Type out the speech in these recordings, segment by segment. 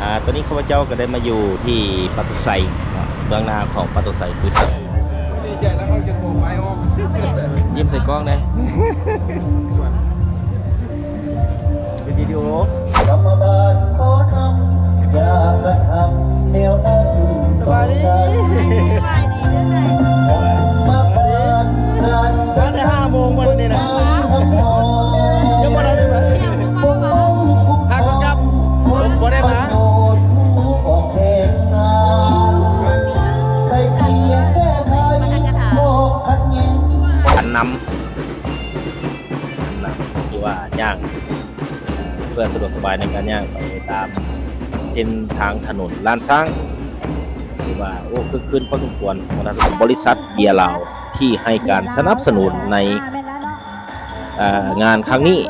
ອາ ຕອນນີ້ຂ້າພະເຈົ້າກໍໄດ້ມາຢູ່ທີ່ປະຕູໄຊເນາະ, ເບື້ອງໜ້າຂອງປະຕູໄຊຄື ຍິ້ມໃສ່ກ້ອງແດ່ ເປັນວິດີໂອ. ສະບາຍດີ ມາແຕ່ຫ້າໂມງມື້ນີ້ນະ ຍັງບໍ່ໄດ້ມາ ຫາກໍກັບ ບໍ່ໄດ້ມາ ອັນນຳ ນຳ ທີ່ວ່າຍ່າງ ເພື່ອສະດວກສະບາຍໃນການຍ່າງໄປຕາມເສັ້ນທາງຖະໜົນລ້ານຊ້າງ ຖືວ່າ ໂອ້ ຄຶກຄື້ນພໍສົມຄວນ. ບໍລິສັດເບຍລາວທີ່ໃຫ້ການສະໜັບສະໜູນໃນ ເອີ ງານຄັ້ງນີ້.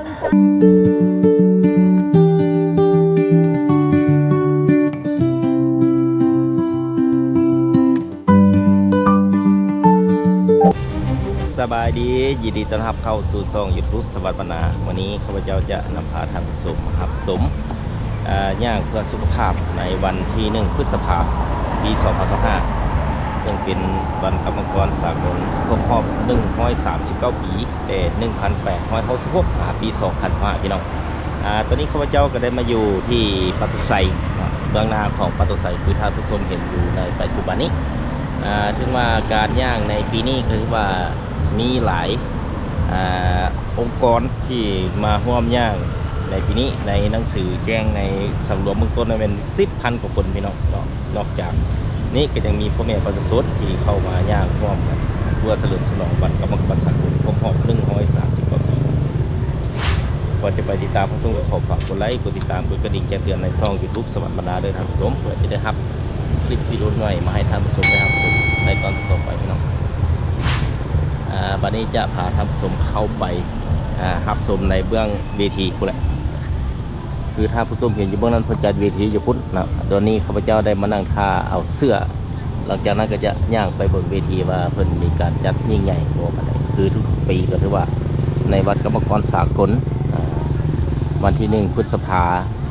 ສະບາຍດີ ຍິນດີຕ້ອນຮັບເຂົ້າສູ່ຊ່ອງຢູທູບ ສະຫວັດບັນນາ. ມື້ນີ້ຂ້າພະເຈົ້າຈະນຳພາທ່ານຜູ້ຊົມມາຮັບຊົມ ເອີ ຍ່າງເພື່ອສຸຂະພາບໃນວັນທີໜຶ່ງ ພຶດສະພາ ປີສອງພັນຊາວຫ້າ ເຊິ່ງເປັນວັນກຳມະກອນສາກົນຄົບຮອບໜຶ່ງຮ້ອຍສາມສິບເກົ້າປີ ແຕ່ໜຶ່ງພັນແປດຮ້ອຍຫົກສິບຫົກ ຫາປີສອງພັນຊາວຫ້າ ພີ່ນ້ອງ. ອາ ຕອນນີ້ຂ້າພະເຈົ້າກໍໄດ້ມາຢູ່ທີ່ປະຕູໄຊເນາະ, ເບື້ອງໜ້າຂອງປະຕູໄຊຄືທ່ານຜູ້ຊົມເຫັນຢູ່ໃນປັດຈຸບັນນີ້. ອາ ເຖິງວ່າການຍ່າງໃນປີນີ້ກໍຖືວ່າມີຫຼາຍ ອາ ອົງກອນທີ່ມາຮ່ວມຍ່າງໃນປີນີ້, ໃນໜັງສືແຈ້ງໃນສຳລວມເບື້ອງຕົ້ນນັ້ນແມ່ນສິບພັນກວ່າຄົນ ພີ່ນ້ອງເນາະ. ນອກຈາກນີ້ກໍຍັງມີພໍ່ແມ່ປະຊາຊົນທີ່ເຂົ້າມາຍ່າງຮ່ວມກັນ ເພື່ອສະເຫຼີມສະໜອງວັນກຳມະກອນສາກົນຄົບຮອບໜຶ່ງຮ້ອຍສາມສິບເກົ້າປີ. ກ່ອນຈະໄປຕິດຕາມຮັບຊົມ ກໍຂໍຝາກກົດໄລ ກົດຕິດຕາມ ກົດກະດິ່ງແຈ້ງເຕືອນໃນຊ່ອງຢູທູບ ສະຫວັດບັນນາ ເດີທ່ານຜູ້ຊົມ ເພື່ອຈະໄດ້ຮັບຄລິບວິດີໂອໃໝ່ມາໃຫ້ທ່ານຜູ້ຊົມໄດ້ຮັບຊົມໃນຕອນຕໍ່ໄປ ພີ່ນ້ອງ. ອາ ບັດນີ້ຈະພາທ່ານຜູ້ຊົມເຂົ້າໄປ ອາ ຮັບຊົມໃນເບື້ອງເວທີພຸ້ນແຫຼະ. ຄືທ່ານຜູ້ຊົມເຫັນຢູ່ເບື້ອງນັ້ນ ເພິ່ນຈັດເວທີຢູ່ພຸ້ນເນາະ. ດອນນີ້ຂ້າພະເຈົ້າໄດ້ມານັ່ງຖ້າເອົາເສື້ອ, ຫຼັງຈາກນັ້ນກໍຈະຍ່າງໄປເບິ່ງເວທີວ່າເພິ່ນມີການຈັດຍິ່ງໃຫຍ່ບໍ່ປານໃດ. ຄືທຸກໆປີກໍຖືວ່າໃນວັນກຳມະກອນສາກົນ ອາ ວັນທີໜຶ່ງ ພຶດສະພາ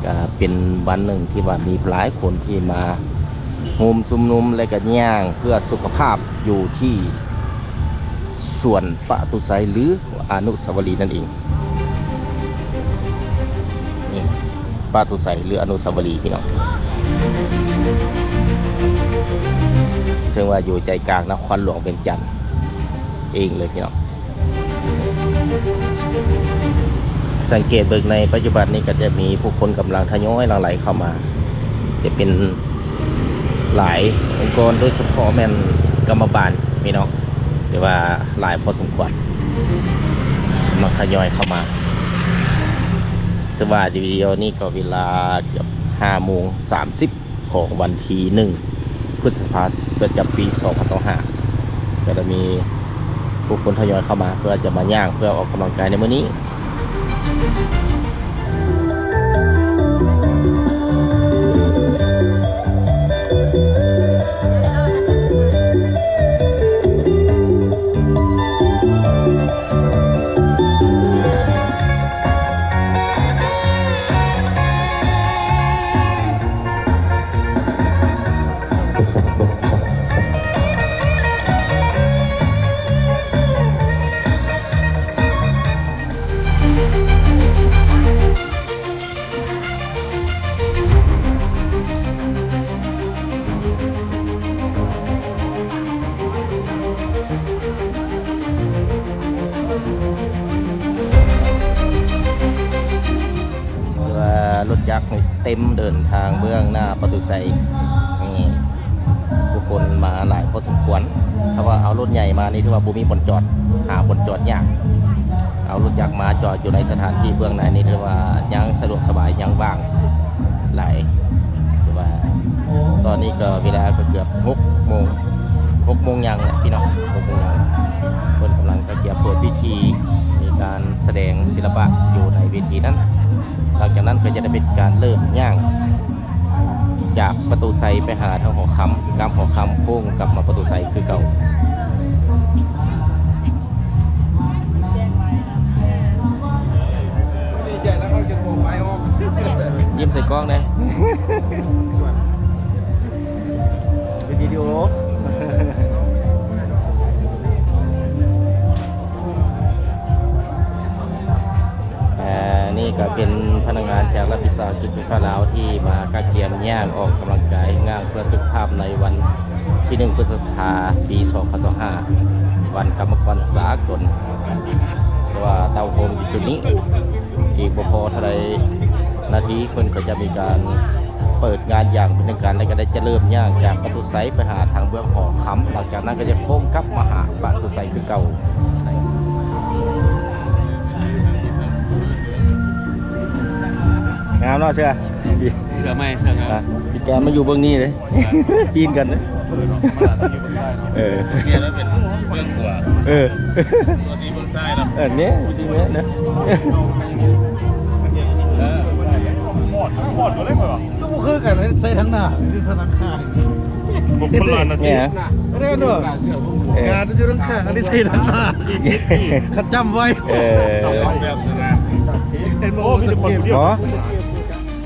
ກໍເປັນວັນໜຶ່ງທີ່ວ່າມີຫຼາຍຄົນທີ່ມາໂຮມຊຸມນຸມ ແລະ ກໍຍ່າງເພື່ອສຸຂະພາບຢູ່ທີ່ສວນປະຕູໄຊ ຫຼື ອະນຸສາວະລີນັ້ນເອງ. ນີ້ ປະຕູໄຊ ຫຼື ອະນຸສາວະລີ ພີ່ນ້ອງ, ເຊິ່ງວ່າຢູ່ໃຈກາງນະຄອນຫຼວງວຽງຈັນເອງເລີຍ ພີ່ນ້ອງ. ສັງເກດເບິ່ງໃນປັດຈຸບັນນີ້ ກໍຈະມີຜູ້ຄົນກຳລັງທະຍອຍຫຼັ່ງໄຫຼເຂົ້າມາ, ຈະເປັນ ຫຼາຍອົງກອນ ໂດຍສະເພາະແມ່ນກຳມະບານ ພີ່ນ້ອງ, ຖືວ່າຫຼາຍພໍສົມຄວນ ກຳລັງທະຍອຍເຂົ້າມາ. ຖືວ່າຢູ່ດຽວນີ້ກໍເວລາເກືອບຫ້າໂມງສາມສິບຂອງວັນທີໜຶ່ງ ພຶດສະພາ ປະຈຳປີສອງພັນຊາວຫ້າ ກໍໄດ້ມີຜູ້ຄົນທະຍອຍເຂົ້າມາ ເພື່ອຈະມາຍ່າງ ເພື່ອອອກກຳລັງກາຍໃນມື້ນີ້. ຖືວ່າລົດຈັກນີ້ເຕັມເດີນທາງເບື້ອງໜ້າປະຕູໄຊ ນີ້ ຜູ້ຄົນມາຫຼາຍພໍສົມຄວນ. ຖ້າວ່າເອົາລົດໃຫຍ່ມານີ້ ຖືວ່າບໍ່ມີບ່ອນຈອດ, ຫາບ່ອນຈອດຍາກ. ເອົາລົດຈັກມາຈອດຢູ່ໃນສະຖານທີ່ເບື້ອງໃນນີ້ ຖືວ່າຍັງສະດວກສະບາຍ, ຍັງວ່າງຫຼາຍ. ຖືວ່າຕອນນີ້ກໍເວລາກໍເກືອບຫົກໂມງ, ຫົກໂມງຫຍັງແຫຼະພີ່ນ້ອງ, ຫົກໂມງຫຍັງ. ເພິ່ນກຳລັງ ກະກຽມເປີດພິທີ ມີການສະແດງສິລະປະຢູ່ໃນເວທີນັ້ນ. ຫຼັງຈາກນັ້ນກໍຈະໄດ້ເປັນການເລີ່ມຍ່າງຈາກປະຕູໄຊໄປຫາທາງຫໍຄຳ, ຂ້າມຫໍຄຳໂຄ້ງກັບມາປະຕູໄຊຄືເກົ່າ. ດີໃຈແລ້ວເຮົາຈະໂທໄປອອກ. ຍິ້ມໃສ່ກ້ອງແດ່ ເປັນວິດີໂອ. ອ່າ ນີ້ກໍເປັນພະນັກງານຈາກລັດວິສາຫະກິດໄຟຟ້າລາວ ທີ່ມາກະກຽມຍ່າງອອກກຳລັງກາຍ ຍ່າງເພື່ອສຸຂະພາບໃນວັນທີໜຶ່ງ ພຶດສະພາ ປີສອງພັນຊາວຫ້າ ວັນກຳມະກອນສາກົນ. ເພາະວ່າເຕົ້າໂຮມຢູ່ຈຸດນີ້ ອີກບໍ່ພໍເທົ່າໃດນາທີ ເພິ່ນກໍຈະມີການເປີດງານຢ່າງເປັນທາງການ ແລະ ກໍໄດ້ຈະເລີ່ມຍ່າງຈາກປະຕູໄຊໄປຫາທາງເບື້ອງຫໍຄຳ, ຫຼັງຈາກນັ້ນກໍຈະໂຄ້ງກັບມາຫາປະຕູໄຊຄືເກົ່າ. ງາມເນາະເສື້ອ ເສື້ອໃໝ່ ເສື້ອງາມ ອ່ະ ມີການມາຢູ່ເບື້ອງນີ້ເດ້. ປີນກັນເດ້ ເອີ ເນາະ ມັນອາດຈະຢູ່ເບື້ອງຊ້າຍເນາະ ເອີ ເນຍ ແລ້ວເປັນເບື້ອງຂວາ ເອີ ຕົວທີ່ເບື້ອງຊ້າຍເນາະ ເອີ ເນຍ ຢູ່ທີ່ແມ່ນເນາະ ເອີ ໃຊ້ ຮອດ ຮອດບໍ່ໄດ້ຂ້ອຍວ່າ ກໍບໍ່ຄືກັນ ໃຊ້ທາງໜ້າ ຄືທາງຂ້າງ ບໍ່ ຄົນລະນາທີ ເນຍ ເດ້ເນາະ ເອີ ການຢູ່ທາງຂ້າງ ອັນນີ້ໃຊ້ທາງໜ້າ ຄັນຈຳໄວ້ ເອີ ເຫັນບໍ່ ໂອ້ ມີແຕ່ຄົນຜູ້ດຽວ ເນາະ.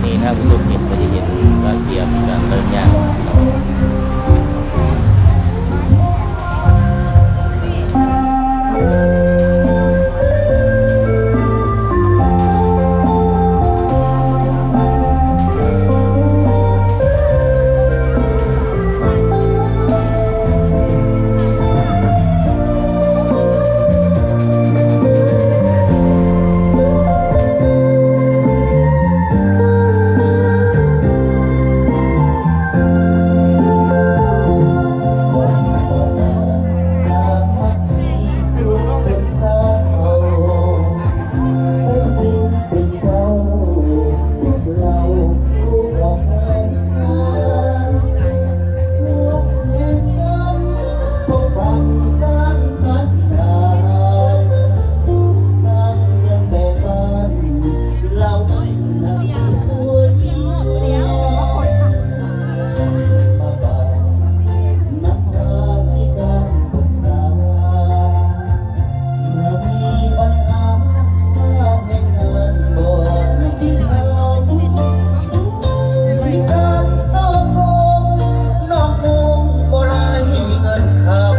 ນີ້ ຖ້າຜູ້ຊົມເຫັນກໍຈະເຫັນວ່າກຽມມີການເລີ່ມຍ່າງ. ມີການສໍ້ໂກງ ນ້ອງໂມບໍ່ໄດ້ເງິນຄຳ.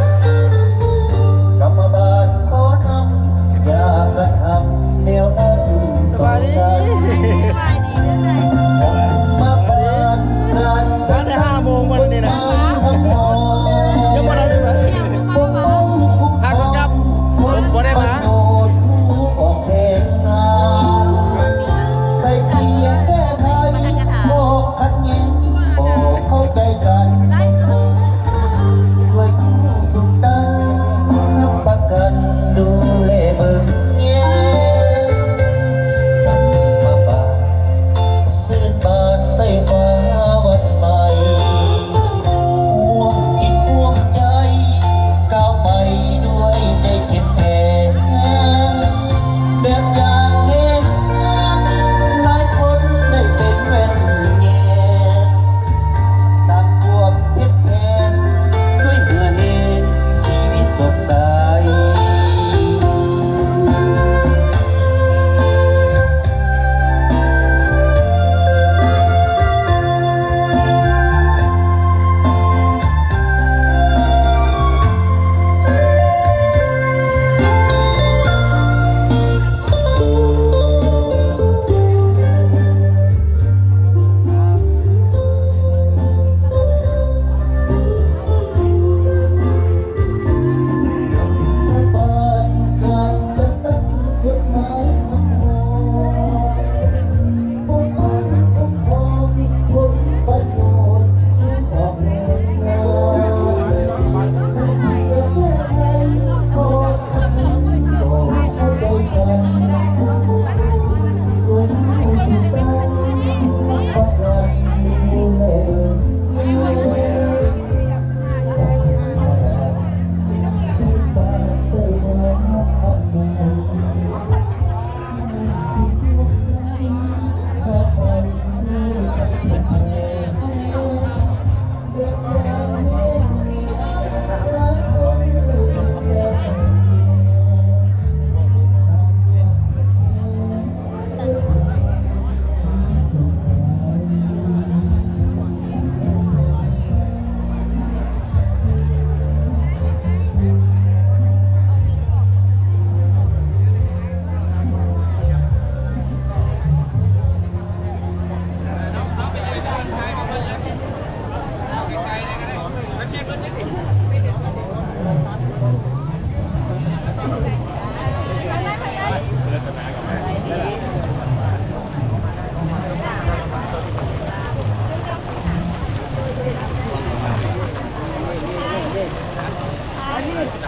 ສະ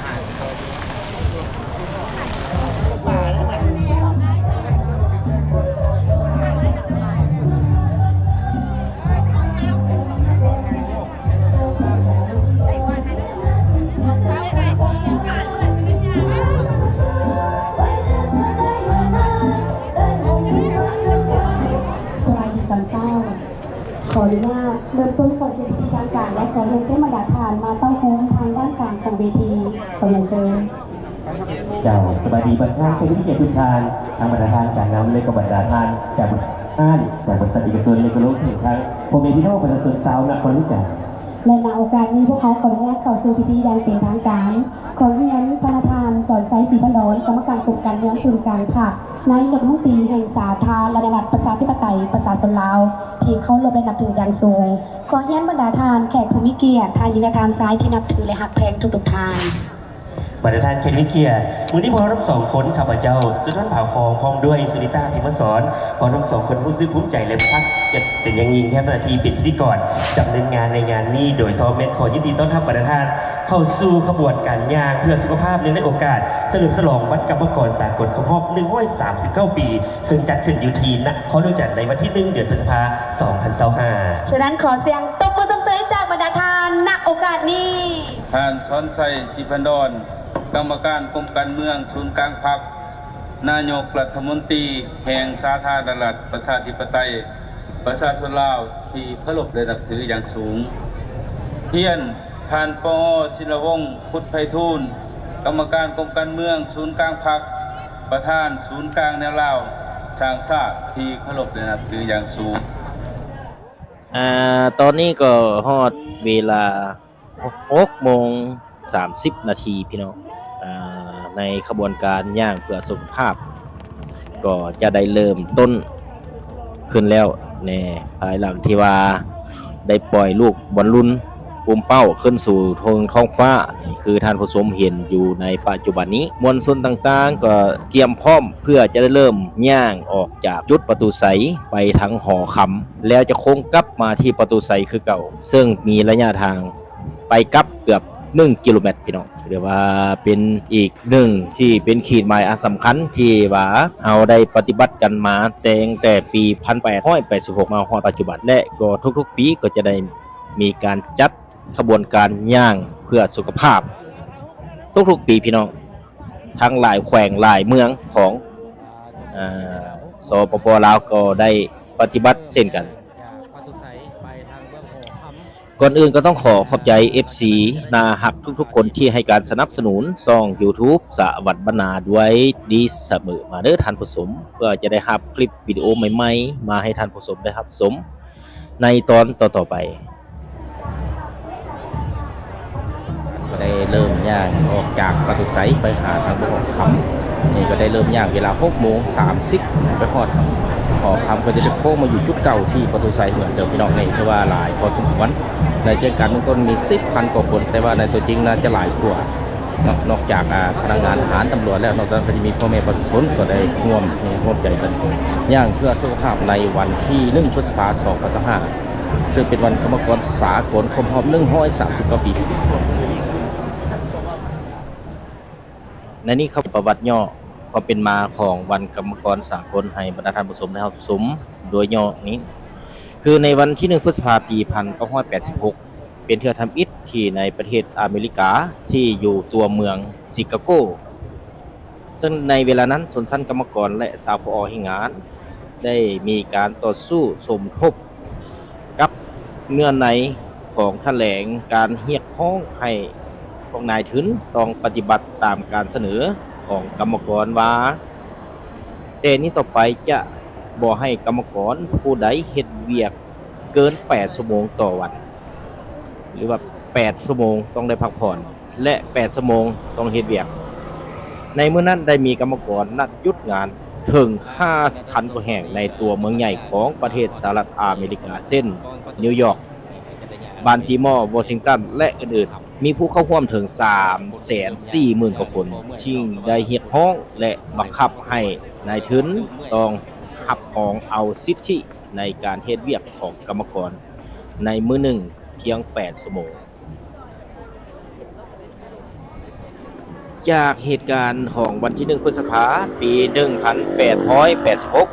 ບາຍດີຕອນເຊົ້າ. ຂໍອະນຸຍາດເລີ່ມຕົ້ນຂອງເຊີນພິທີທາງການ ແລະ ຂໍຮຽນເຊີນບັນດາທ່ານມາເຕົ້າໂຮມທາງດ້ານກາງຂອງເວທີ. ຂໍຮຽນເຊີນ. ເຈົ້າ, ສະບາຍດີບັນດາທ່ານແຂກຜູ້ມີກຽດທຸກທ່ານ, ທາງບັນດາທ່ານການນຳ ແລະ ກໍບັນດາທ່ານຈາກບໍລິສັດ ຈາກບໍລິສັດເອກະຊົນ ແລະ ກໍລວມເຖິງທັງພໍ່ແມ່ພີ່ນ້ອງປະຊາຊົນຊາວນະຄອນຫຼວງວຽງຈັນ. ແລະ ໃນໂອກາດນີ້ ພວກເຮົາຂໍອະນຸຍາດເຂົ້າສູ່ພິທີຢ່າງເປັນທາງການ. ຂໍຮຽນພະນະທ່ານ ສອນໄຊ ສີພັນດອນ ກຳມະການກົມການເມືອງສູນກາງພັກ, ນາຍົກລັດຖະມົນຕີແຫ່ງສາທາລະນະລັດ ປະຊາທິປະໄຕ ປະຊາຊົນລາວ ທີ່ເຄົາລົບ ແລະ ນັບຖືຢ່າງສູງ. ຂໍຮຽນບັນດາທ່ານແຂກຜູ້ມີກຽດ, ທ່ານຍິງ ແລະ ທ່ານຊາຍທີ່ນັບຖື ແລະ ຮັກແພງທຸກໆທ່ານ. ບັນດາທ່ານແຂກມີກຽດ, ມື້ນີ້ພວກເຮົາທັງສອງຄົນ, ຂ້າພະເຈົ້າ ສຸນນະ ຜາຟອງ ພ້ອມດ້ວຍ ສຸນິຕາ ພິມມະສອນ, ພວກເຮົາທັງສອງຄົນຮູ້ສຶກພູມໃຈ ແລະ ພາກເກັດເປັນຢ່າງຍິ່ງ ທີ່ໄດ້ຮັບໜ້າທີ່ເປັນພິທີກອນດຳເນີນງານໃນງານນີ້. ໂດຍສະເພາະແມ່ນຂໍຍິນດີຕ້ອນຮັບບັນດາທ່ານເຂົ້າສູ່ຂະບວນການຍ່າງເພື່ອສຸຂະພາບ ເນື່ອງໃນໂອກາດສະເຫຼີມສະຫຼອງວັນກຳມະກອນສາກົນ ຄົບຮອບໜຶ່ງຮ້ອຍສາມສິບເກົ້າປີ ເຊິ່ງຈັດຂຶ້ນຢູ່ທີ່ນະຄອນຫຼວງວຽງຈັນໃນວັນທີໜຶ່ງ ເດືອນພຶດສະພາ ສອງພັນຊາວຫ້າ. ສະນັ້ນ ຂໍສຽງຕົບມືຊົມເຊີຍຈາກບັນດາທ່ານ ນະໂອກາດນີ້. ທ່ານ ສອນໄຊ ສີພັນດອນ ກຳມະການກົມການເມືອງສູນກາງພັກ, ນາຍົກລັດຖະມົນຕີແຫ່ງສາທາລະນະລັດ ປະຊາທິປະໄຕ ປະຊາຊົນລາວ ທີ່ເຄົາລົບ ແລະ ນັບຖືຢ່າງສູງ. ຮຽນ ທ່ານ ປອ ສິນລະວົງ ພຸດໄພທູນ ກຳມະການກົມການເມືອງສູນກາງພັກ, ປະທານສູນກາງແນວລາວສ້າງຊາດ ທີ່ເຄົາລົບ ແລະ ນັບຖືຢ່າງສູງ. ອາ ຕອນນີ້ກໍຮອດເວລາຫົກໂມງສາມສິບນາທີ ພີ່ນ້ອງ. ອາ ໃນຂະບວນການຍ່າງເພື່ອສຸຂະພາບ ກໍຈະໄດ້ເລີ່ມຕົ້ນຂຶ້ນແລ້ວແນ່ ພາຍຫຼັງທີ່ວ່າໄດ້ປ່ອຍລູກບອນລຸນ ປຸ້ມເປົ້າຂຶ້ນສູ່ເທິງທ້ອງຟ້າ ຄືທ່ານຜູ້ຊົມເຫັນຢູ່ໃນປັດຈຸບັນນີ້. ມວນຊົນຕ່າງໆກໍກຽມພ້ອມເພື່ອຈະໄດ້ເລີ່ມຍ່າງອອກຈາກຈຸດປະຕູໄຊໄປທາງຫໍຄຳ ແລ້ວຈະໂຄ້ງກັບມາທີ່ປະຕູໄຊຄືເກົ່າ, ເຊິ່ງມີໄລຍະທາງໄປກັບເກືອບໜຶ່ງກິໂລແມັດ ພີ່ນ້ອງ. ຖືວ່າເປັນອີກໜຶ່ງທີ່ເປັນຂີດໝາຍອັນສຳຄັນ ທີ່ວ່າເຮົາໄດ້ປະຕິບັດກັນມາຕັ້ງແຕ່ປີໜຶ່ງພັນແປດຮ້ອຍແປດສິບຫົກ ມາຮອດປັດຈຸບັນ ແລະ ກໍທຸກໆປີກໍຈະໄດ້ມີການຈັດ ຂະບວນການຍ່າງເພື່ອສຸຂະພາບທຸກໆປີ ພີ່ນ້ອງ, ທັງຫຼາຍແຂວງຫຼາຍເມືອງຂອງ ເອີ ສປປ ລາວ ກໍໄດ້ປະຕິບັດເຊັ່ນກັນ. ກ່ອນອື່ນກໍຕ້ອງຂໍຂອບໃຈ ເອັຟຊີ ໜ້າຮັກທຸກໆຄົນທີ່ໃຫ້ການສະໜັບສະໜູນຊ່ອງ YouTube ສະຫວັດບັນນາດ້ວຍດີສະເໝີມາເດີທ່ານຜູ້ຊົມ, ເພື່ອຈະໄດ້ຮັບຄລິບວິດີໂອໃໝ່ໆ ມາໃຫ້ທ່ານຜູ້ຊົມໄດ້ຮັບຊົມ ໃນຕອນຕໍ່ໆໄປ. ກໍໄດ້ເລີ່ມຍ່າງອອກຈາກປະຕູໄຊໄປຫາທາງເມືອງຫໍຄຳ. ນີ້ກໍໄດ້ເລີ່ມຍ່າງເວລາຫົກໂມງສາມສິບ ໄປຮອດຫໍຄຳ ກໍຈະໄດ້ໂຄ້ງມາຢູ່ຈຸດເກົ່າທີ່ປະຕູໄຊເໝືອນເດີມ ພີ່ນ້ອງ. ນີ້ຖືວ່າຫຼາຍພໍສົມຄວນ, ໃນແຈ້ງການເບື້ອງຕົ້ນມີສິບພັນກວ່າຄົນ, ແຕ່ວ່າໃນຕົວຈິງໜ້າຈະຫຼາຍກວ່າ. ນອກ ນອກຈາກ ອາ ພະນັກງານທະຫານຕຳຫຼວດແລ້ວ, ນອກຈາກນັ້ນກໍຈະມີພໍ່ແມ່ປະຊາຊົນກໍໄດ້ຮ່ວມແຮງຮ່ວມໃຈກັນຍ່າງເພື່ອສຸຂະພາບໃນວັນທີໜຶ່ງ ພຶດສະພາ ສອງພັນຊາວຫ້າ ເຊິ່ງເປັນວັນກຳມະກອນສາກົນຄົບຮອບໜຶ່ງຮ້ອຍສາມສິບເກົ້າປີ. ໃນນີ້ເຂົ້າປະຫວັດຫຍໍ້ຄວາມເປັນມາຂອງວັນກຳມະກອນສາກົນໃຫ້ບັນດາທ່ານຜູ້ຊົມໄດ້ຮັບຊົມໂດຍຫຍໍ້ນີ້ ຄືໃນວັນທີໜຶ່ງ ພຶດສະພາ ປີໜຶ່ງພັນເກົ້າຮ້ອຍແປດສິບຫົກ ເປັນເທື່ອທຳອິດທີ່ໃນປະເທດອາເມລິກາ ທີ່ຢູ່ຕົວເມືອງຊິກາໂກ, ເຊິ່ງໃນເວລານັ້ນຊົນຊັ້ນກຳມະກອນ ແລະ ຊາວຜູ້ອອກແຮງງານ ໄດ້ມີການຕໍ່ສູ້ສົມທົບກັບເນື້ອໃນຂອງຖະແຫຼງການຮຽກຮ້ອງໃຫ້ພວກນາຍທຶນຕ້ອງປະຕິບັດຕາມການສະເໜີຂອງກຳມະກອນວ່າ ແຕ່ນີ້ຕໍ່ໄປຈະບໍ່ໃຫ້ກຳມະກອນຜູ້ໃດເຮັດວຽກ ເກີນແປດຊົ່ວໂມງຕໍ່ວັນ ຫຼືວ່າແປດຊົ່ວໂມງຕ້ອງໄດ້ພັກຜ່ອນ ແລະ ແປດຊົ່ວໂມງຕ້ອງເຮັດວຽກ. ໃນມື້ນັ້ນໄດ້ມີກຳມະກອນນັດຢຸດງານເຖິງຫ້າສິບພັນກວ່າແຫ່ງໃນຕົວເມືອງໃຫຍ່ຂອງປະເທດສະຫະລັດອາເມລິກາ ເຊັ່ນ ນິວຢອກ, ບານຕີມໍ, ວໍຊິງຕັນ ແລະ ອື່ນໆ. ມີຜູ້ເຂົ້າຮ່ວມເຖິງສາມແສນສີ່ໝື່ນກວ່າຄົນ ຈຶ່ງໄດ້ຮຽກຮ້ອງ ແລະ ບັງຄັບໃຫ້ນາຍທຶນຕ້ອງຮັບຮອງເອົາສິດທິ ໃນການເຮັດວຽກຂອງກຳມະກອນໃນມື້ໜຶ່ງພຽງແປດຊົ່ວໂມງ. ຈາກເຫດການຂອງວັນທີໜຶ່ງ ພຶດສະພາ ປີໜຶ່ງພັນແປດຮ້ອຍແປດສິບຫົກ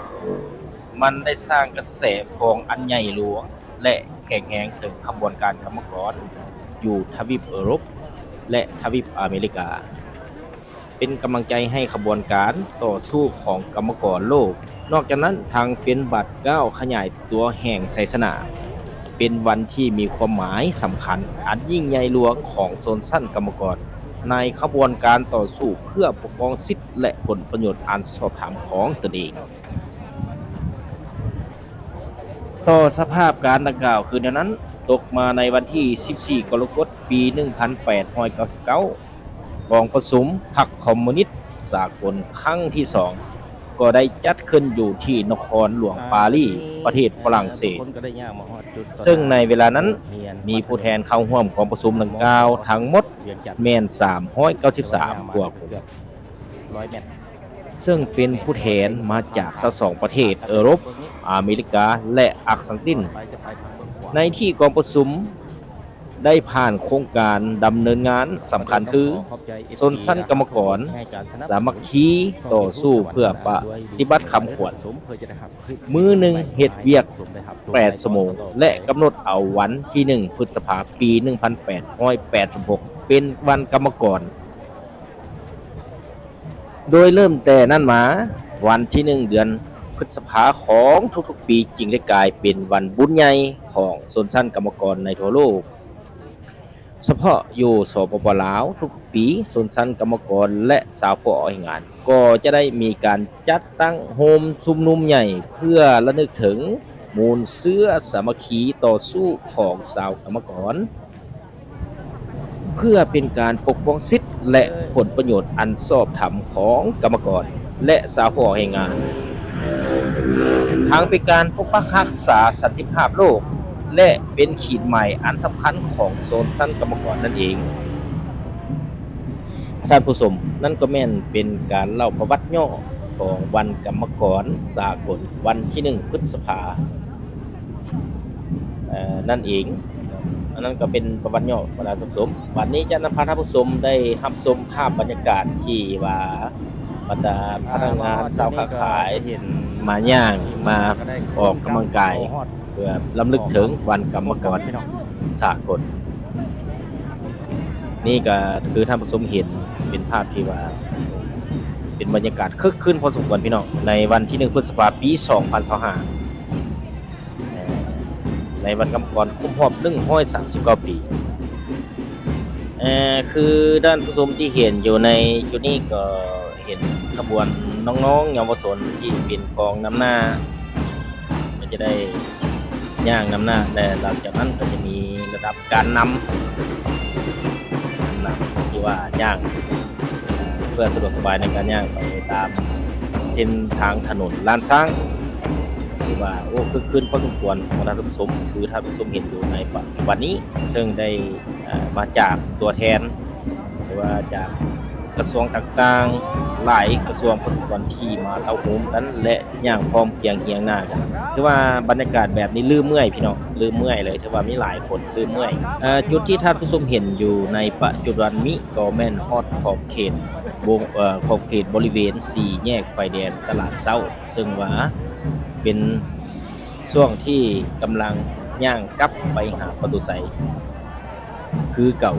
ມັນໄດ້ສ້າງກະແສຟອງອັນໃຫຍ່ຫຼວງ ແລະ ແຂງແຮງເຖິງຂະບວນການກຳມະກອນຢູ່ທະວີບເອີຣົບ ແລະ ທະວີບອາເມລິກາ. ເປັນກຳລັງໃຈໃຫ້ຂະບວນການຕໍ່ສູ້ຂອງກຳມະກອນໂລກ. ນອກຈາກນັ້ນ, ທັງເປັນບາດກ້າວຂະຫຍາຍຕົວແຫ່ງໄຊຊະນະ, ເປັນວັນທີ່ມີຄວາມໝາຍສຳຄັນອັນຍິ່ງໃຫຍ່ຫຼວງຂອງຊົນຊັ້ນກຳມະກອນ ໃນຂະບວນການຕໍ່ສູ້ເພື່ອປົກປ້ອງສິດ ແລະ ຜົນປະໂຫຍດອັນຊອບທຳຂອງຕົນເອງ. ຕໍ່ສະພາບການດັ່ງກ່າວຄືແນວນັ້ນ, ຕົກມາໃນວັນທີສິບສີ່ ກໍລະກົດ ປີໜຶ່ງພັນແປດຮ້ອຍເກົ້າສິບເກົ້າ ກອງປະຊຸມພັກຄອມມູນິດສາກົນຄັ້ງທີສອງ ກໍໄດ້ຈັດຂຶ້ນຢູ່ທີ່ນະຄອນຫຼວງປາຣີ ປະເທດຝຣັ່ງເສດ, ເຊິ່ງໃນເວລານັ້ນມີຜູ້ແທນເຂົ້າຮ່ວມກອງປະຊຸມດັ່ງກ່າວທັງໝົດແມ່ນສາມຮ້ອຍເກົ້າສິບສາມກວ່າຄົນ. ເຊິ່ງເປັນຜູ້ແທນມາຈາກຊາວສອງປະເທດເອີຣົບ, ອາເມລິກາ ແລະ ອາກສັງຕິນ. ໃນທີ່ກອງປະຊຸມໄດ້ຜ່ານໂຄງການດຳເນີນງານສຳຄັນຄື ຊົນຊັ້ນກຳມະກອນສາມັກຄີຕໍ່ສູ້ເພື່ອປະຕິບັດຄຳຂວັນ ມື້ໜຶ່ງເຮັດວຽກແປດຊົ່ວໂມງ ແລະ ກຳນົດເອົາວັນທີໜຶ່ງ ພຶດສະພາ ປີໜຶ່ງພັນແປດຮ້ອຍແປດສິບຫົກ ເປັນວັນກຳມະກອນ. ໂດຍເລີ່ມແຕ່ນັ້ນມາ, ວັນທີໜຶ່ງ ເດືອນພຶດສະພາຂອງທຸກໆປີຈຶ່ງໄດ້ກາຍເປັນວັນບຸນໃຫຍ່ຂອງຊົນຊັ້ນກຳມະກອນໃນທົ່ວໂລກ. ສະເພາະຢູ່ ສປປ ລາວ, ທຸກໆປີ, ຊົນຊັ້ນກຳມະກອນ ແລະ ຊາວຜູ້ອອກແຮງງານ ກໍຈະໄດ້ມີການຈັດຕັ້ງໂຮມຊຸມນຸມໃຫຍ່ ເພື່ອລະນຶກເຖິງມູນເຊື້ອສາມັກຄີຕໍ່ສູ້ຂອງຊາວກຳມະກອນ. ເພື່ອເປັນການປົກປ້ອງສິດ ແລະ ຜົນປະໂຫຍດອັນຊອບທຳຂອງກຳມະກອນ ແລະ ຊາວຜູ້ອອກແຮງງານ, ທັງເປັນການປົກປັກຮັກສາສັນຕິພາບໂລກ ແລະ ເປັນຂີດໝາຍອັນສຳຄັນຂອງຊົນຊັ້ນກຳມະກອນນັ້ນເອງ. ທ່ານຜູ້ຊົມ, ນັ້ນກໍແມ່ນເປັນການເລົ່າປະຫວັດຫຍໍ້ຂອງວັນກຳມະກອນສາກົນ ວັນທີໜຶ່ງ ພຶດສະພາ. ເອີ ນັ້ນເອງ. ອັນນັ້ນກໍເປັນປະຫວັດຫຍໍ້ ບັນດາທ່ານຜູ້ຊົມ. ບັດນີ້ຈະນຳພາທ່ານຜູ້ຊົມໄດ້ຮັບຊົມພາບບັນຍາກາດທີ່ວ່າບັນດາພະນັກງານຊາວຄ້າຂາຍມາຍ່າງ ມາອອກກຳລັງກາຍ ເພື່ອລຳລຶກເຖິງວັນກຳມະກອນສາກົນ. ນີ້ກໍຄືທ່ານຜູ້ຊົມເຫັນ ເປັນພາບທີ່ວ່າເປັນບັນຍາກາດຄຶກຄື້ນພໍສົມຄວນ ພີ່ນ້ອງ, ໃນວັນທີໜຶ່ງ ພຶດສະພາ ປີສອງພັນຊາວຫ້າ ໃນວັນກຳມະກອນຄົບຮອບໜຶ່ງຮ້ອຍສາມສິບເກົ້າປີ. ເອີ ຄືທ່ານຜູ້ຊົມທີ່ເຫັນຢູ່ໃນຈຸດນີ້ ກໍເຫັນຂະບວນນ້ອງໆເຍົາວະຊົນທີ່ເປັນກອງນຳໜ້າ ກໍຈະໄດ້ຍ່າງນຳໜ້າ ແລະ ຫຼັງຈາກນັ້ນກໍຈະມີລະດັບການນຳ ນຳທີ່ວ່າຍ່າງ ເພື່ອສະດວກສະບາຍໃນການຍ່າງໄປຕາມເສັ້ນທາງຖະໜົນລ້ານຊ້າງ. ຖືວ່າ ໂອ້ ຄຶກຄື້ນພໍສົມຄວນ ທ່ານຜູ້ຊົມ, ຄືທ່ານຜູ້ຊົມເຫັນຢູ່ໃນປັດຈຸບັນນີ້ ເຊິ່ງໄດ້ ເອີ ມາຈາກຕົວແທນ ຫຼືວ່າຈາກກະຊວງຕ່າງໆ ຫຼາຍກະຊວງພໍສົມຄວນທີ່ມາເຕົ້າໂຮມກັນ ແລະ ຍ່າງພ້ອມຄຽງຮຽງໜ້າກັນ. ຖືວ່າບັນຍາກາດແບບນີ້ລືມເມື່ອຍ ພີ່ນ້ອງ, ລືມເມື່ອຍເລີຍ. ຖືວ່າມີຫຼາຍຄົນລືມເມື່ອຍ. ເອີ ຈຸດທີ່ທ່ານຜູ້ຊົມເຫັນຢູ່ໃນປັດຈຸບັນນີ້ ກໍແມ່ນຮອດຂອບເຂດວົງ ເອີ ຂອບເຂດບໍລິເວນສີ່ແຍກໄຟແດງຕະຫຼາດເຊົ້າ, ເຊິ່ງວ່າເປັນຊ່ວງທີ່ກຳລັງຍ່າງກັບໄປຫາປະຕູໄຊຄືເກົ່າ.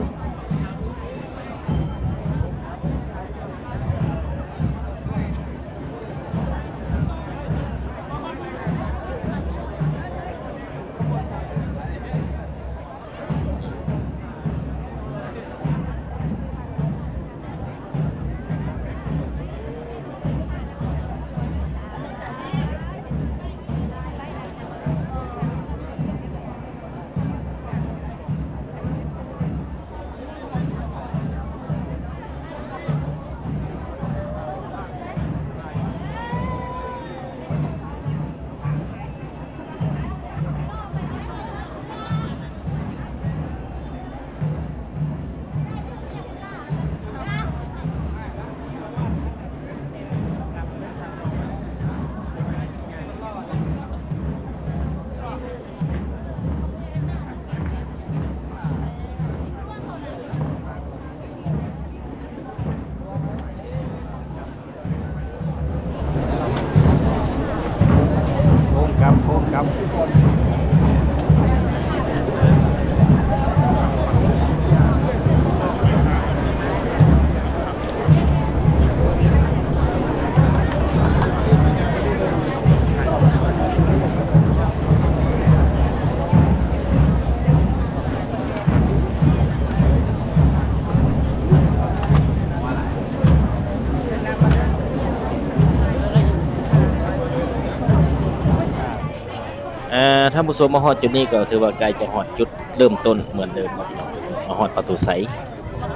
ທ່ານຜູ້ຊົມ ມາຮອດຈຸດນີ້ກໍຖືວ່າໃກ້ຈະຮອດຈຸດເລີ່ມຕົ້ນເໝືອນເດີມເນາະພີ່ນ້ອງ, ມາຮອດປະຕູໄຊ.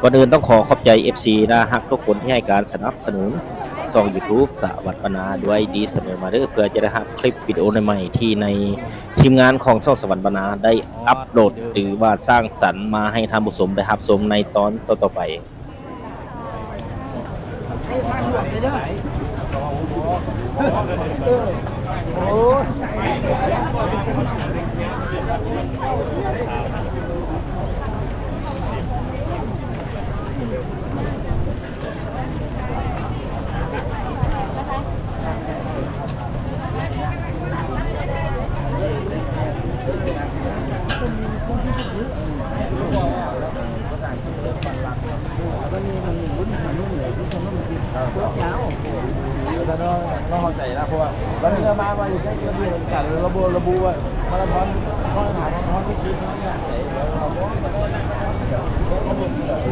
ກ່ອນອື່ນຕ້ອງຂໍຂອບໃຈ ເອັຟຊີ ໜ້າຮັກທຸກຄົນທີ່ໃຫ້ການສະໜັບສະໜູນຊ່ອງ YouTube ສະຫວັນບັນນາດ້ວຍດີສະເໝີມາເດີ ເພື່ອຈະໄດ້ຮັບຄລິບວິດີໂອໃໝ່ໆ ທີ່ໃນທີມງານຂອງຊ່ອງສະຫວັນບັນນາໄດ້ອັບໂຫຼດ ຫຼືວ່າສ້າງສັນມາໃຫ້ທ່ານຜູ້ຊົມໄດ້ຮັບຊົມໃນຕອນຕໍ່ໆໄປ.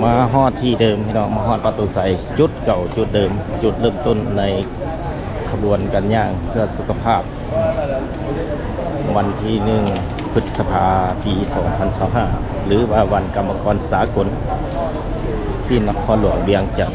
ມາຮອດທີ່ເດີມພີ່ນ້ອງ, ມາຮອດປະຕູໄຊ ຈຸດເກົ່າຈຸດເດີມ, ຈຸດເລີ່ມຕົ້ນໃນຂະບວນການຍ່າງເພື່ອສຸຂະພາບ. ວັນທີໜຶ່ງ ພຶດສະພາ ປີສອງພັນຊາວຫ້າ ຫຼືວ່າວັນກຳມະກອນສາກົນ ທີ່ນະຄອນຫຼວງວຽງຈັນ.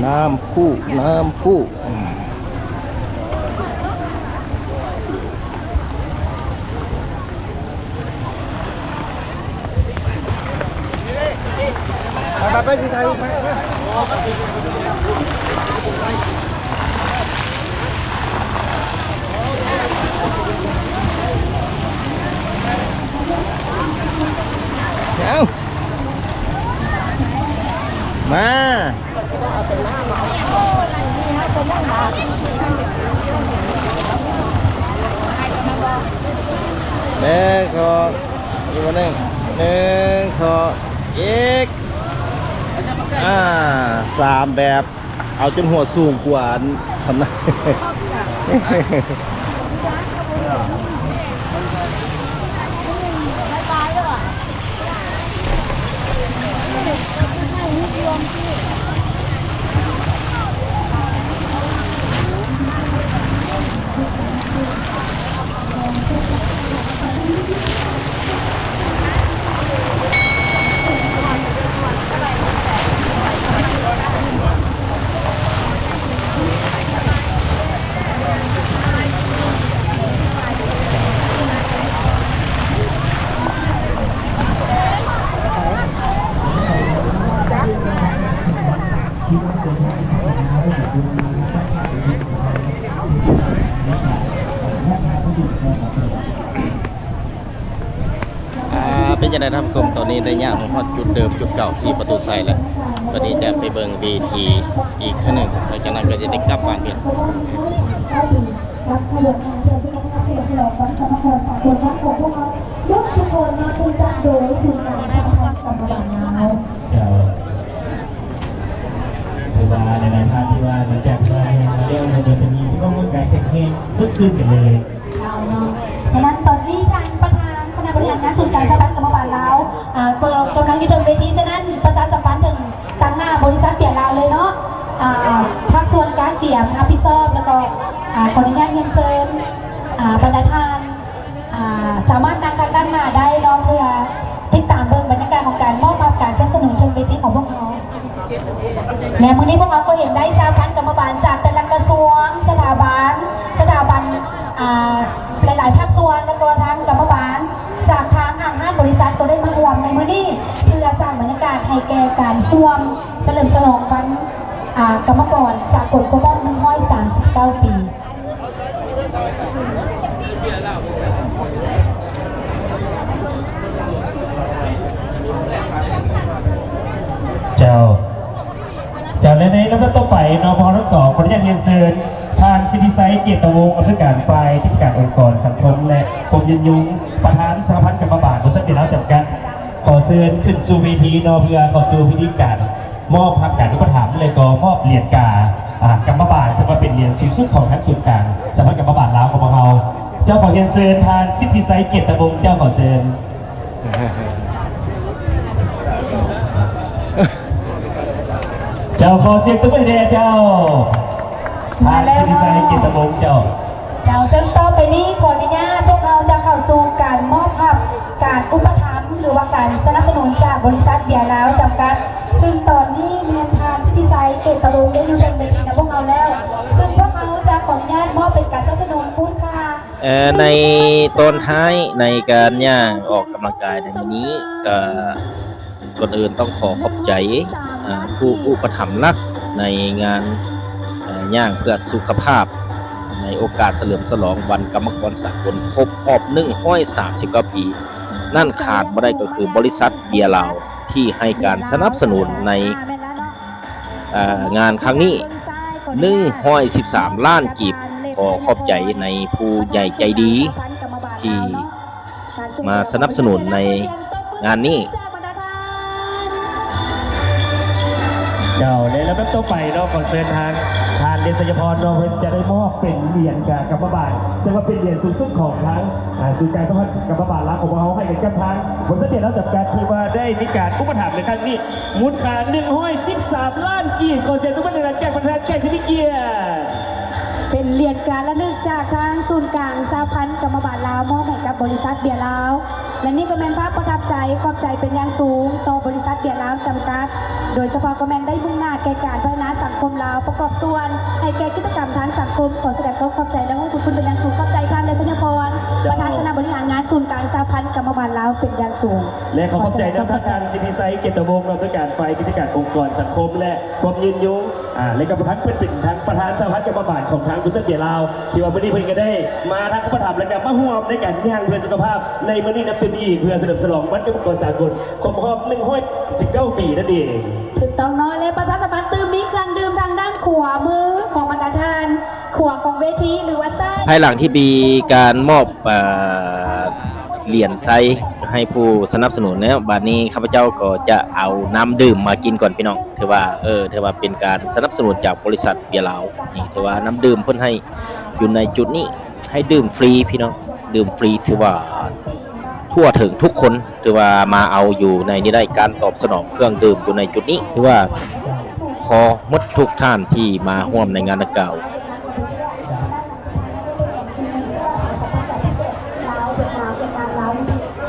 ນ້ຳພຸ ນ້ຳພຸ. ໄປ ໄປ ໄປ ຊິຖ່າຍຮູບໃຫ້. ເອົາ ມາ. ໜຶ່ງ ສອງ ອີກ ໜຶ່ງ ສອງ ອີກ ອາ ສາມແບບ ເອົາຈົນຫົວສູງກວ່າອັນ ຄຳນະ. ອ່າ ເປັນຈັ່ງໃດທ່ານຜູ້ຊົມ? ຕອນນີ້ໄດ້ຍ່າງມາຮອດຈຸດເດີມ ຈຸດເກົ່າທີ່ປະຕູໄຊແລ້ວ. ຕອນນີ້ຈະໄປເບິ່ງເວທີອີກເທື່ອໜຶ່ງ, ຫຼັງຈາກນັ້ນກໍຈະໄດ້ກັບບ້ານເພິ່ນ. ເຈົ້າ ຖືວ່າຫຼາຍໆທ່ານທີ່ວ່າຫຼັງຈາກທີ່ວ່າເຮັດມາແລ້ວ ມັນກໍຈະມີສຸຂະພາບຮ່າງກາຍແຂງແຮງ ສົດຊື່ນກັນເລີຍ. ເຈົ້າເນາະ ສະນັ້ນຕອນນີ້ທ່ານປະທານຄະນະບໍລິຫານງານສູນກາງສະຫະພັນກຳມະບານລາວ ອ່າ ກໍກຳລັງຢູ່ເທິງເວທີ, ສະນັ້ນປະຊາສຳພັນເຖິງຕາງໜ້າບໍລິສັດເປຍລາວເລີຍເນາະ. ອ່າ ພາກສ່ວນການກຽມຮັບຜິດຊອບ ແລ້ວກໍ ອ່າ ຂໍອະນຸຍາດຮຽນເຊີນ ອ່າ ບັນດາທ່ານ ອ່າ ສາມາດນັ່ງທາງດ້ານໜ້າໄດ້ເນາະ ເພື່ອຕິດຕາມເບິ່ງບັນຍາກາດຂອງການມອບຮັບການສະໜັບສະໜູນເທິງເວທີຂອງພວກເຮົາ. ແລະ ມື້ນີ້ພວກເຮົາກໍເຫັນໄດ້ສະຫະພັນກຳມະບານຈາກແຕ່ລະກະຊວງ, ສະຖາບັນ, ສະຖາບັນ ອ່າ ຫຼາຍໆພາກສ່ວນ ແລ້ວກໍທາງກຳມະບານຈາກທາງຫ້າງຮ້ານບໍລິສັດກໍໄດ້ມາຮ່ວມໃນມື້ນີ້ ເພື່ອສ້າງບັນຍາກາດໃຫ້ແກ່ການຮ່ວມສະເຫຼີມສະຫຼອງວັນ ອ່າ ກຳມະກອນສາກົນຄົບຮອບໜຶ່ງຮ້ອຍສາມສິບເກົ້າປີ. ເຈົ້າ ໄປເນາະ ພວກເຮົາທັງສອງ ຂໍອະນຸຍາດຮຽນເຊີນ ທ່ານ ສິດທິໄຊ ເກດຕະວົງ ອຳນວຍການຝ່າຍກິດຈະການອົງກອນສັງຄົມ ແລະ ຄວາມຍືນຍົງ ປະທານສະຫະພັນກຳມະບານ ບໍລິສັດເບຍລາວຈຳກັດ ຂໍເຊີນຂຶ້ນສູ່ເວທີເນາະ ເພື່ອເຂົ້າສູ່ພິທີການມອບຮັບການອຸປະຖຳ ແລະ ກໍມອບຫຼຽນກາ ອາ ກຳມະບານ ເຊິ່ງວ່າເປັນຫຼຽນສູງສຸດຂອງທາງສູນກາງສະຫະພັນກຳມະບານລາວຂອງພວກເຮົາ. ເຈົ້າ ຂໍຮຽນເຊີນທ່ານ ສິດທິໄຊ ເກດຕະວົງ ເຈົ້າ ຂໍເຊີນ. ເຈົ້າ ຂໍສຽງຕົບມືໃຫ້ແດ່ເຈົ້າ ທ່ານ ສິດທິໄຊ ເກດຕະວົງ ເຈົ້າ. ເຈົ້າ ເຊິ່ງຕໍ່ໄປນີ້ຂໍອະນຸຍາດພວກເຮົາຈະເຂົ້າສູ່ການມອບຮັບການອຸປະຖຳ ຫຼືວ່າການສະໜັບສະໜູນຈາກບໍລິສັດເບຍລາວຈຳກັດ ເຊິ່ງຕອນນີ້ແມ່ນທ່ານ ສິດທິໄຊ ເກດຕະວົງ ໄດ້ຢູ່ເທິງເວທີນຳພວກເຮົາແລ້ວ ເຊິ່ງພວກເຮົາຈະຂໍອະນຸຍາດມອບເປັນການສະໜັບສະໜູນມູນຄ່າ ເອີ ໃນຕອນທ້າຍໃນການຍ່າງອອກກຳລັງກາຍໃນມື້ນີ້ ກໍ ກ່ອນອື່ນຕ້ອງຂໍຂອບໃຈ ເອີ ຜູ້ອຸປະຖຳຫຼັກໃນງານ ເອີ ຍ່າງເພື່ອສຸຂະພາບ ໃນໂອກາດສະເຫຼີມສະຫຼອງວັນກຳມະກອນສາກົນຄົບຮອບໜຶ່ງຮ້ອຍສາມສິບເກົ້າປີ ນັ້ນຂາດບໍ່ໄດ້ກໍຄືບໍລິສັດເບຍລາວ ທີ່ໃຫ້ການສະໜັບສະໜູນໃນ ເອີ ງານຄັ້ງນີ້ ໜຶ່ງຮ້ອຍສິບສາມລ້ານກີບ. ຂໍຂອບໃຈໃນຜູ້ໃຫຍ່ໃຈດີທີ່ມາສະໜັບສະໜູນໃນງານນີ້. ເຈົ້າ ໃນລຳດັບຕໍ່ໄປເນາະ ຂໍເຊີນທາງທ່ານ ເດຊະຍະພອນເນາະ ເພິ່ນຈະໄດ້ມອບເປັນຫຼຽນກາກຳມະບານ ເຊິ່ງວ່າເປັນຫຼຽນສູງສຸດຂອງທາງ ອາ ສູນກາງສະຫະພັນກຳມະບານລາວຂອງພວກເຮົາ ໃຫ້ກັບທາງ ບໍລິສັດເບຍລາວຈຳກັດ ທີ່ວ່າໄດ້ມີການອຸປະຖຳໃນຄັ້ງນີ້ ມູນຄ່າໜຶ່ງຮ້ອຍສິບສາມລ້ານກີບ. ຂໍສຽງຕົບມືດັງໆ ຈາກປະທານແຂກທີ່ມີກຽດ. ເປັນຫຼຽນການລະນຶກຈາກທາງສູນກາງສະຫະພັນກຳມະບານລາວ ມອບໃຫ້ກັບບໍລິສັດເບຍລາວ ແລະ ນີ້ກໍແມ່ນພາບປະທັບໃຈ ຂອບໃຈເປັນຢ່າງສູງຕໍ່ບໍລິສັດເບຍລາວຈຳກັດ ໂດຍສະເພາະກໍແມ່ນໄດ້ມຸ່ງໜ້າແກ່ການພັດທະນາສັງຄົມລາວ ປະກອບສ່ວນໃຫ້ແກ່ກິດຈະກຳທາງສັງຄົມ. ຂໍສະແດງຄວາມຂອບໃຈ ແລະ ຮູ້ບຸນຄຸນເປັນຢ່າງສູງ. ຂອບໃຈທ່ານ ເດຊະຍະພອນ ເຈົ້າ ປະທານຄະນະບໍລິຫານງານສູນກາງສະຫະພັນກຳມະບານລາວເປັນຢ່າງສູງ. ແລະ ຂໍຂອບໃຈນຳທ່ານ ສິດທິໄຊ ເກດຕະວົງ ອຳນວຍການຝ່າຍກິດຈະການອົງກອນສັງຄົມ ແລະ ຄວາມຍືນຍົງ ອາ ແລະ ກໍທັງເພິ່ນເປັນທັງປະທານສະຫະພັນກຳມະບານຂອງທາງບໍລິສັດເບຍລາວ ທີ່ວ່າມື້ນີ້ເພິ່ນກໍໄດ້ມາທັງອຸປະຖຳ ແລະ ກໍມາຮ່ວມໃນການຍ່າງເພື່ອສຸຂະພາບໃນມື້ນີ້ນັບຕື່ມອີກ ເພື່ອສະເຫຼີມສະຫຼອງວັນກຳມະກອນສາກົນຄົບຮອບໜຶ່ງຮ້ອຍສິບເກົ້າປີນັ້ນເອງ. ຖືກຕ້ອງເນາະ ແລະ ປະຊາສຳພັນຕື່ມ ມີເຄື່ອງດື່ມທາງດ້ານຂວາມືຂອງບັນດາທ່ານ ຂວາຂອງເວທີ ຫຼືວ່າຊ້າຍ. ພາຍຫຼັງທີ່ມີການມອບ ເອີ ຫຼຽນໄຊໃຫ້ຜູ້ສະໜັບສະໜູນແລ້ວ ບາດນີ້ຂ້າພະເຈົ້າກໍຈະເອົານ້ຳດື່ມມາກິນກ່ອນພີ່ນ້ອງ. ຖືວ່າ ເອີ ຖືວ່າເປັນການສະໜັບສະໜູນຈາກບໍລິສັດເບຍລາວ. ນີ້ຖືວ່ານ້ຳດື່ມເພິ່ນໃຫ້ຢູ່ໃນຈຸດນີ້ ໃຫ້ດື່ມຟຣີພີ່ນ້ອງ ດື່ມຟຣີ ຖືວ່າທົ່ວເຖິງທຸກຄົນ ຖືວ່າມາເອົາຢູ່ໃນນີ້ໄດ້. ການຕອບສະໜອງເຄື່ອງດື່ມຢູ່ໃນຈຸດນີ້ ຖືວ່າຂໍໝົດທຸກທ່ານທີ່ມາຮ່ວມໃນງານດັ່ງກ່າວ. ລາວ ເປັນງານ ເປັນງານລາວ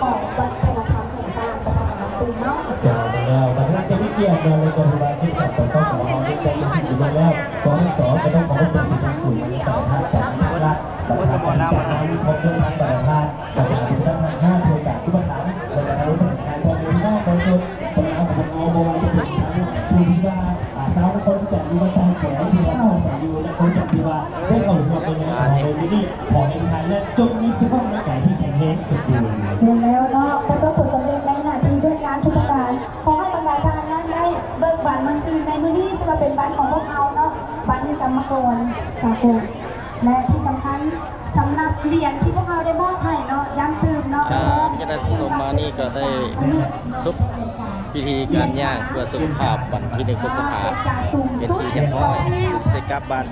ຂອງວັດທະນະທຳແຫ່ງຊາດ ປະທານນຳຕື່ມເນາະ. ເຈົ້າ ແລ້ວບັດນີ້ເປັນກຽດເນາະ ແລ້ວກໍຖືວ່າກິດຈະກຳຂອງເຮົາໄດ້ເປັນທີ່ເລີຍແລ້ວ. ສອງ ສອງ ກໍຕ້ອງຂໍຂອບຄຸນທີ່ທາງສູນບັນຊາການພັດທະນາ ປະທານຈັດງານຂອງເລື່ອງທາງບັນດາທ່ານ ປະທານບໍລິສັດທາງຫ້າ ເພື່ອການອຸປະຖຳ ແລະ ກະທຳໂດຍພະນັກງານ ພໍ່ແມ່ພີ່ນ້ອງປະຊາຊົນ ຄົນລາວຂອງເຮົາ ບໍ່ວ່າຈະເປັນທາງຜູ້ທີ່ວ່າ ອາ ຊາວນະຄອນວິໄຈ ຫຼືວ່າຊາວແຂວງທີ່ວ່າອາໄສຢູ່ ແລະ ຄົນທີ່ວ່າໄດ້ເຂົ້າຮ່ວມໃນງານຂອງເຮົາໃນມື້ນີ້ ຂໍໃຫ້ທ່ານນັ້ນຈົ່ງມີສຸຂະພາບຮ່າງກາຍທີ່ແຂງແຮງສົມບູນ. ແມ່ນແລ້ວເນາະ ປະສົບຜົນສຳເລັດໃນໜ້າທີ່ວຽກງານທຸກປະການ. ຂໍໃຫ້ບັນດາທ່ານນັ້ນໄດ້ເບີກບານມ່ວນຊື່ນໃນມື້ນີ້ ເຊິ່ງວ່າເປັນວັນຂອງພວກເຮົາເນາະ ວັນກຳມະກອນສາກົນ ແລະ ທີ່ສຳຄັນ ສຳລັບຫຼຽນທີ່ພວກເຮົາໄດ້ມອບໃຫ້ເນາະ ຢ້ຳຕື່ມເນາະ ອ່າ ມີຄະນະສົມມານີ້ກໍໄດ້ຈົບພິທີການຍ່າງເພື່ອສຸຂະພາບວັນທີໜຶ່ງ ພຶດສະພາ ເປັນທີ່ຮຽບຮ້ອຍ ໄດ້ກັບບ້ານ.